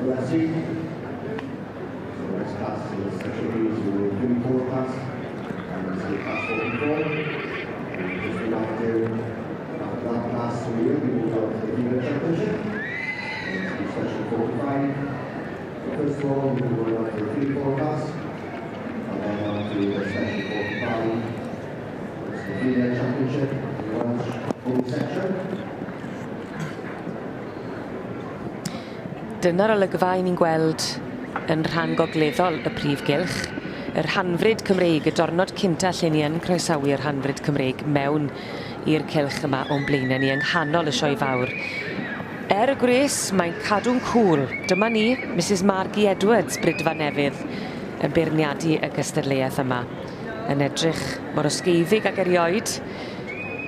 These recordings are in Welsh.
Ebolesi. So the next class is section 3 is the 34 class, and this is the class 44. And just remind you, after that class we will be moved on to the female championship, and it's the section 45. So first of all, we will go on to the 34 class, and then on to the section 45. It's the female championship, the Welsh pony section. Dyna'r olygfa 'yn ni'n gweld yn rhan gogleddol y prif gylch. Yr hanfryd Cymreig, y diwrnod cynta lle ni yn croesawu'r hanfryd Cymreig mewn i'r cylch yma o'n blaenau ni yng nghanol y sioe fawr. Er y gwres, mae'n cadw'n cŵl. Dyma ni, Misus Margie Edwards, Brydfa Nefydd, yn beirniadu y gystadleuaeth yma. Yn edrych mor osgeiddig ag erioed,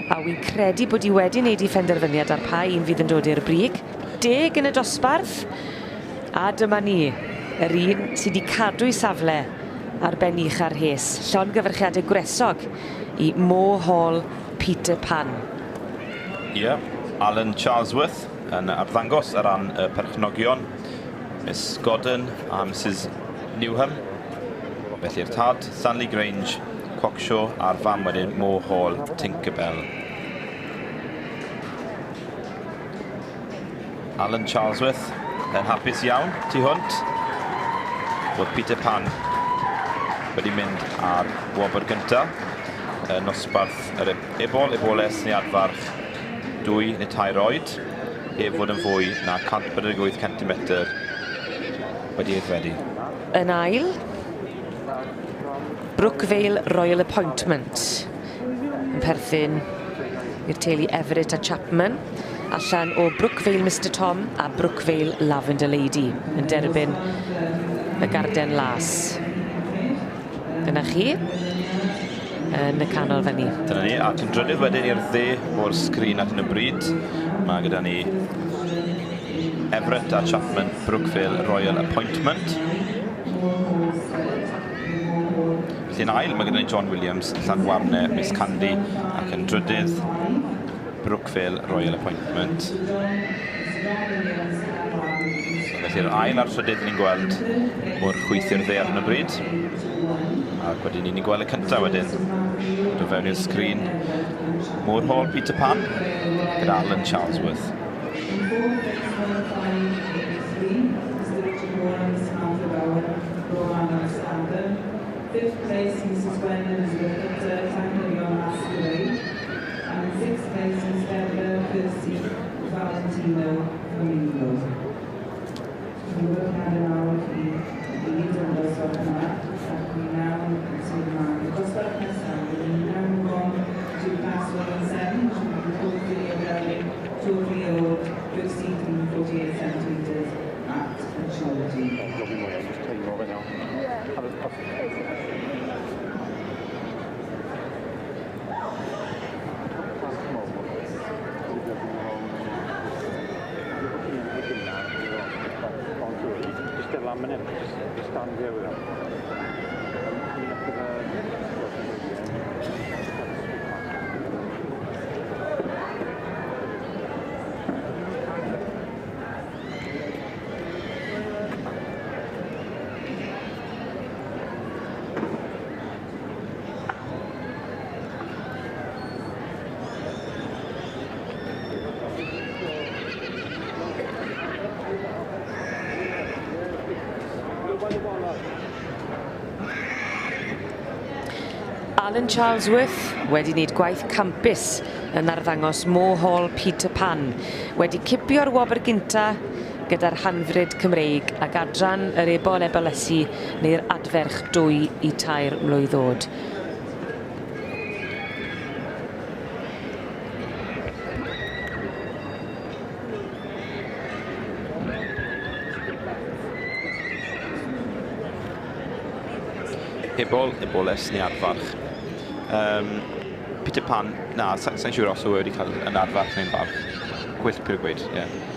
a wi'n credu bod hi wedi wneud ei phenderfyniad ar pa un fydd yn dod i'r brig. 10 yn y dosbarth, a dyma ni, yr un sydd wedi cadw'i safle ar ben ucha'r rhes. Llongyfarchiadau gwresog i Mo Hall Peter Pan. Ie, yeah, Alan Charlesworth yn arddangos ar ran y perchnogion, Miss Gordon a Mrs Newham. Felly'r tad, Stanley Grange, Cockshaw, a'r fam wedyn, Mo Hall, Tinkerbell. Alan Charlesworth yn hapus iawn tu hwnt bod Peter Pan wedi mynd ar wobr gyntaf yn nosbarth yr ebol, eboles neu adfarch 2 neu 3 oed, heb fod yn fwy na 148 cm wedi aeddfedu. Yn ail, Brookvale Royal Appointment yn perthyn i'r teulu Everett a Chapman, allan o Brookvale Mister Tom a Brookvale Lavender Lady yn derbyn y garden las. Dyna chi, yn y canol fan ni. Dyna ni, ac yn drydydd wedyn i'r dde o'r sgrin ar hyn o bryd, mae gyda ni Everett a Chapman Brookvale Royal Appointment. Felly yn ail, mae gyda ni John Williams, Llanwarne, Miss Candy, ac yn drydydd, Brookvale Royal Appointment. So, felly'r ail a'r trydydd ni'n gweld o'r chwith i'r dde ar hyn o bryd. Ac wedyn ni'n gweld y cyntaf wedyn, dod fewn i'r sgrin. Moor Hall Peter Pan, gyda Alan Charlesworth. Fifth place, Mrs Gwen Elizabeth Hunter, Llangynion Masquerade. And in sixth place, Miss Deborah Percy Valentino Flamingo. We now symud ymlaen i'r dosbarth nesaf. We now move on to class 117, which will be the 4 3 2 or 3 year old with seat 48 centimetres at maturity. Alan Charlesworth wedi wneud gwaith campus yn arddangos Mo Hall Peter Pan, wedi cipio'r wobr gynta gyda'r hanfryd Cymreig ac adran yr ebol ebolesu neu'r adferch 2 i 3 mlwydd oed. Ebol, eboles neu adfarch. Peter Pan, na, sa i'n siŵr os yw e wedi cael yn adfarch neu'n farch. Gwell pur gweud, ie. Yeah.